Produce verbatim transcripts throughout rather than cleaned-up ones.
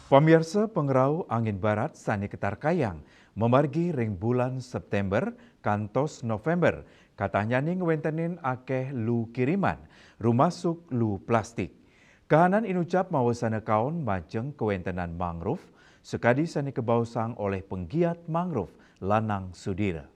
Pamiarsa, pangrau angin barat sané katarkayang mamargi ring bulan Séptémber kantos Novémber, katahyané ngwéntenin akéh lu kiriman, rumasuk lu plastik. Kahanan inucap mawasana kaon majeng kawéntenan mangrove, sakadi sané kabaosang olih penggiat mangrove Lanang Sudira.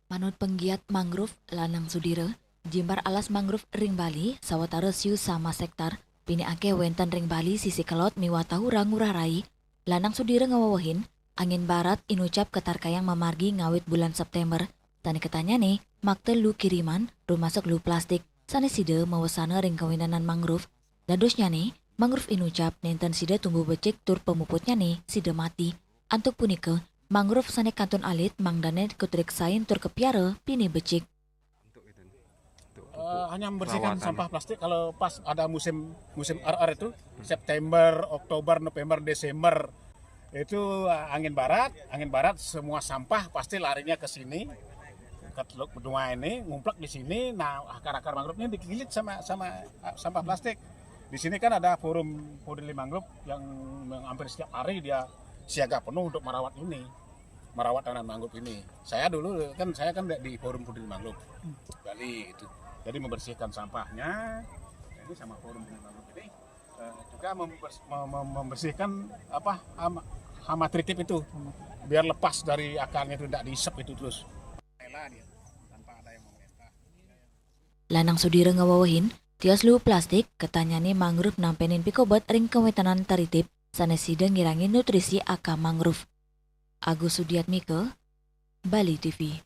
Manut penggiat mangrove Lanang Sudira, jimbar alas mangrove ring Bali sawatara siu samas héktar, pinih akéh wénten ring Bali sisi kelod miwah Tahura Ngurah Rai, Lanang Sudira ngawewehin, angin barat inucap katarkayang mamargi ngawit bulan Séptémber, sané katahyané makta lu kiriman, rumasuk lu plastik, sané sida mawasana ring kawéntenan mangrove. Dadosnyané, mangrove inucap nénten sida tumbuh becik tur pamuputnyané sida mati. Antuk punika, mangrove sané kantun alit mangdané katreksain tur kapiara pinih becik. Eh, hanya membersihkan sampah plastik kalau pas ada musim musim R R itu, September, Oktober, November, Desember. Itu eh, angin barat, angin barat semua sampah pasti larinya ke sini. Ke Teluk Benua ini, ngumplek di sini, nah akar-akar mangrove ini dikilit sama sama sampah plastik. Di sini kan ada forum peduli mangrove yang hampir setiap hari dia siaga penuh untuk merawat ini, merawat tanaman mangrove ini. Saya dulu kan saya kan di forum peduli mangrove Bali itu. Jadi membersihkan sampahnya ini sama forum peduli mangrove ini eh, juga members- mem- mem- membersihkan apa hama, hama tritip itu biar lepas dari akarnya itu tidak diisep itu terus. Rela dia tanpa ada yang memerintah. Lanang Sudira ngawewehin, tios lu plastik, katahyané mangrove nampénin pikobet ring kawéntenan tritip, sané sida ngirangin nutrisi akar mangrove. Agus Sudiatmika, Bali T V.